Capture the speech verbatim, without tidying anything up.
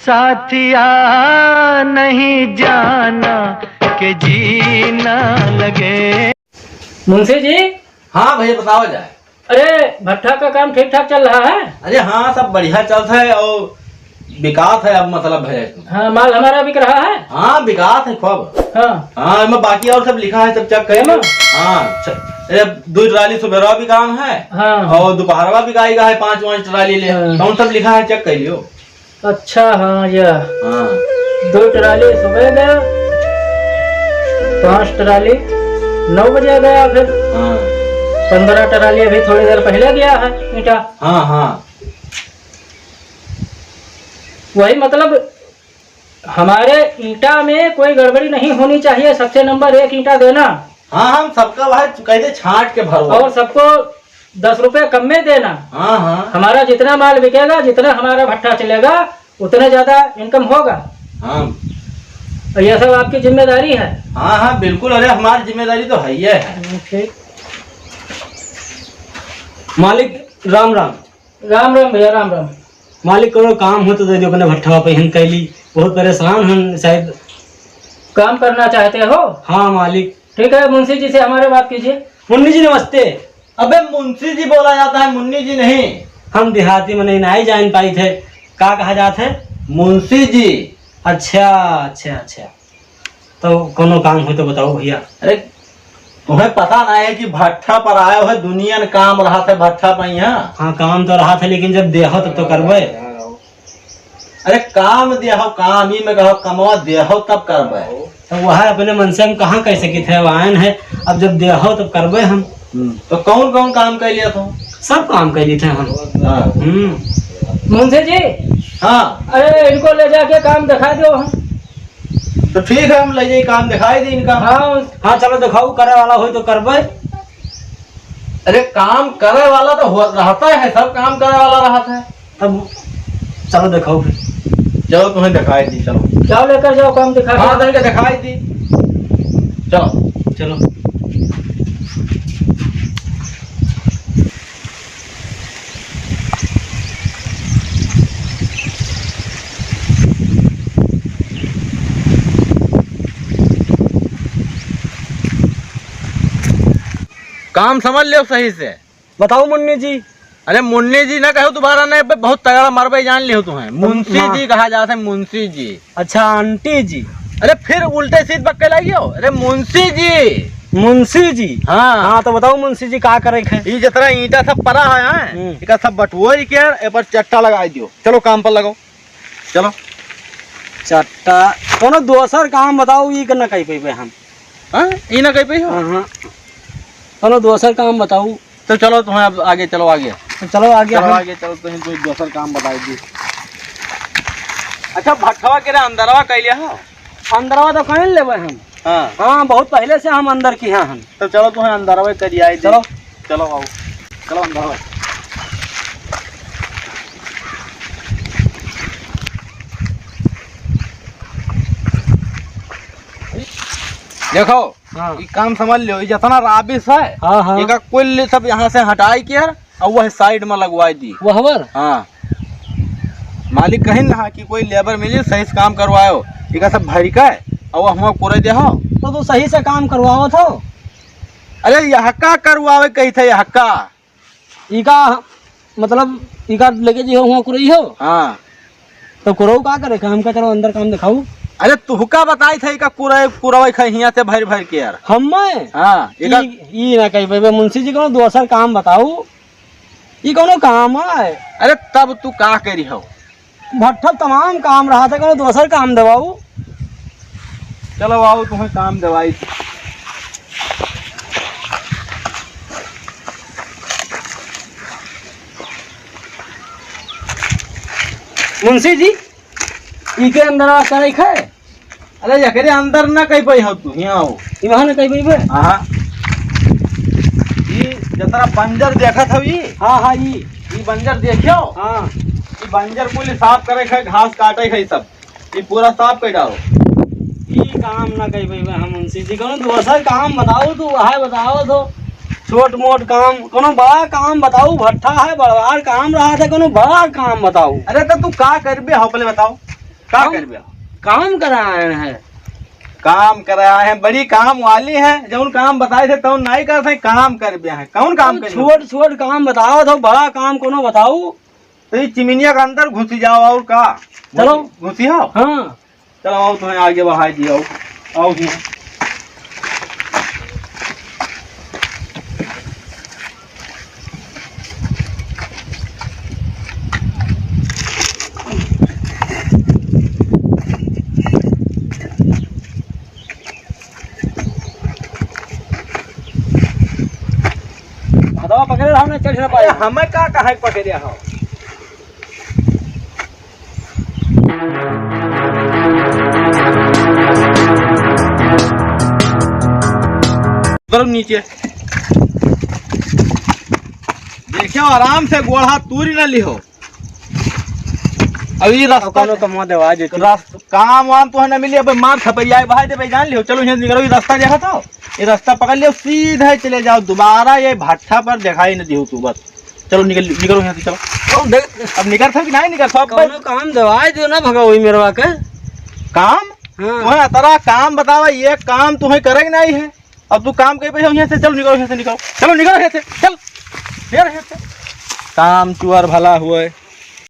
साथिया, नहीं जाना कि जीना लगे। मुंशी जी। हाँ भैया, बतावा जाए। अरे, भट्ठा का काम ठीक ठाक चल रहा है? अरे हाँ, सब बढ़िया चलत है और बिकात है अब, मतलब है। हाँ, माल हमारा बिक रहा है? हाँ, बिकात है खूब। हाँ। हाँ, एमे बाकी और सब लिखा है, सब check कर लो। एमे? हाँ, छ-, ए, दो ट्राली सुबेरवा बिकान है। हाँ। और दोपहरवा बिकाएगा है पाँच, पाँच ट्राली ले। हाँ। कौन सब लिखा है, check कर लियो। अच्छा, हाँ, यह हाँ। दो ट्राली सुबह गया, पाँच ट्राली नौ बजे गया, फिर हाँ। पन्द्रह ट्राली अभी थोड़ी देर पहले गया है ईंटा। हाँ, हाँ। वही मतलब, हमारे ईंटा में कोई गड़बड़ी नहीं होनी चाहिए, सबसे नंबर एक ईंटा देना। हाँ, हम सबका भाई कह दे छांट के भरवा। और सबको दस रुपए कम में देना। हाँ, हाँ। हमारा जितना माल बिकेगा, जितना हमारा भट्ठा चलेगा, उतना ज्यादा income होगा। हाँ। और यह सब आपकी जिम्मेदारी है। हाँ, हाँ, बिल्कुल। अरे, हमारी जिम्मेदारी तो है ही है। हम्म, ठीक। मालिक, राम राम। राम राम भैया, राम राम। मालिक, कौनो काम हो तो दे दो, अपने भट्ठवा पे हम कैली, बहुत परेशान हम शायद। काम करना चाहते हो? हाँ मालिक। ठीक है, मुंशी जी से हमारे बात कीजिए। मुन्नी जी नमस्ते। अबे मुंशी जी बोला जाता है, मुन्नी जी नहीं। हम देहाती मनई नाई जान पाई थे, का कहा जात है? मुंशी जी। अच्छा, अच्छा, अच्छा। तो कौनो काम हो तो बताओ भैया। अरे, तुम्हें पता ना है कि भट्ठा पर आए हो, दुनिया में काम रहा था भट्ठा पर यहाँ। हाँ, काम तो रहा था, लेकिन जब देहो तब तो करबे। अरे, काम देहो, काम ही में कहो, कमवा देहो तब करबे। तो वह अपने मन से हम कहाँ कह सकित है, वायन है, अब जब देहो तब करबे हम। हम्म, तो कौन कौन काम कर लिया था? सब काम कर लिए थे हम। हाँ। हम्म। मुंशी जी। हाँ। अरे, इनको ले जाके काम दिखा दो हम। तो ठीक है, हम ले जाई, काम दिखाई दी इनका। हाँ। हाँ, चलो दिखाओ, करे वाला होई तो करबे। अरे, काम करे वाला तो हो, रहता है, सब काम करे वाला रहता है। तब चलो दिखाओ फिर। चलो, तुम्हें दिखाई दी, चलो। जाओ, लेकर जाओ, काम दिखा हाँ, दो। तुमके दिखाई दी। चलो। चलो। काम समझ लेव सही से। बताओ मुन्नी जी। अरे मुन्नी जी ना कहो दोबारा, नहीं बे, बहुत तगड़ा मरबे, जान लियो तुम्हें। मुंशी हाँ। जी कहा जात है, मुंशी जी। अच्छा, आंटी जी। अरे फिर उल्टे सीध बक्के लागियो। अरे मुंशी जी। मुंशी जी। हाँ। हाँ, तो बताओ मुंशी जी, का करे के है? ई जितना ईंटा सब पड़ा है, हैं? हम्म। एका सब बटोर के ए पर चट्टा लगाई दियो। चलो काम पर लगाओ। चलो। चट्टा, कोनो दोसर काम बताओ, ई के ना कह पइबे हम। हाँ? ई ना कह पइबे? हाँ, हाँ। कोनो दोसर काम बताओ। तो चलो, तुम्हें अब आगे चलो, आगे। तो चलो आगे चलो, हम आगे चलो, तुम्हें कोई दोसर काम बताई दी। अच्छा, भट्ठवा के रे अंदरवा कैले हो? अंदरवा तो कहीं लेबे हम। हाँ। हाँ, बहुत पहले से हम अंदर की हैं हम। तो चलो, तुम्हें अंदरवा करियाई दी। चलो। चलो बाबू, चलो अंदरवा। देखो, हाँ। ई काम समझ लो, ई जितना rubbish है, हाँ, हाँ। एका कुल सब यहाँ से हटाई के यार, और वह side में लगवाई दी। वहवर? हाँ। मालिक कहिन ना कि कोई labour मिली, सही से काम करवायो। एका सब भरिका है, और वह हमारा कोरे दे हो। तो तू सही से काम करवावत हो? अरे, यह का करवावे कही थे, यह का? ई का, मतलब, ई का लेके जी हो, हुआ कुरई हो? हाँ। तो कुरऊ का करे? हमका चलो अंदर काम दिखाऊ। अरे, तुहका बताई था, ई का कुरई, कुरई खाई हियाँ से भर भर के यार। हम मैं? हाँ, ई का ई, ई ना कही, भाई, मुंशी जी, कोनो दोसर काम बताऊ। ई कोनो काम है? अरे, तब तू का करी हो? भट्ठा तमाम काम रहा था, कोनो दोसर काम देवाऊ। चलो आओ, तुम्हें काम देवाई। मुंशी जी, इके अंदर आ करे खे? अरे, एकरे अंदर ना कही पाई हो तू, यहाँ आओ। ई वहाँ ना कही पाई बे? हाँ। ई जतरा बंजर देखत हो ई? हाँ, हाँ, ई। ई बंजर देखियो? हाँ। ई बंजर कुल साफ करे खे, घास काटे खे सब। ई पूरा साफ कर डालो। ई काम ना कही पाई बे हम मुंशी जी, कोनो दोसर काम बताओ तू, वह बताओ तो। छोट मोट काम, कोनो बड़ा काम बताओ, भट्ठा है, बड़वार काम रहा था, कोनो बड़ा काम बताओ। अरे तो तू का करबे हो, पहले बताओ। का काम, करबे? काम कराए हैं। काम कराए हैं, बड़ी काम वाली हैं। जौन काम बताए थे, तौन नाहीं करत हैं, काम करबे हैं। कौन काम अरे करबे? छोट, छोट काम बताओ तो, बड़ा काम कोनो बताओ। तो ये चिमिनिया के अंदर घुसी जाओ, और का? चलो। घुसी हो? हाँ। चलो, आओ, तुम्हें आगे बढ़ाई दिया, आओ। आओ हियाँ। हथवा पकड़े रहो ना, चढ़ ना पाए। अरे, हमें का कहे पकड़े हो? उतरो नीचे। देखियो, आराम से गोड़ हाथ तूरी ना लिहो। अब ई अब रास्ता कौनो कमवा देवा देती। रास-, काम वाम तो है ना मिली, अब मार थपैया भाई देबे, जान लियो। चलो, यहाँ निकलो, ये रास्ता देखा तो, ये रास्ता पकड़ लियो, सीधा चले जाओ, दोबारा ये भट्ठा पर दिखाई न दियो तू, बस। चलो, निकल, निकलो यहाँ से, चलो। अब देख, अब निकल था कि नहीं निकल, सब कौनो काम दवाई दो ना, भगा वही मेरवा के। काम? हाँ। तुम्हें अतरा काम बतावा, ये काम तुम्हें करे के नहीं है। अब तू काम कहीं पे हो यहाँ से, चलो, निकलो यहाँ से, निकलो। चलो, निकलो यहाँ से, चल। निकलो यहाँ से। काम चुअर भला हुए।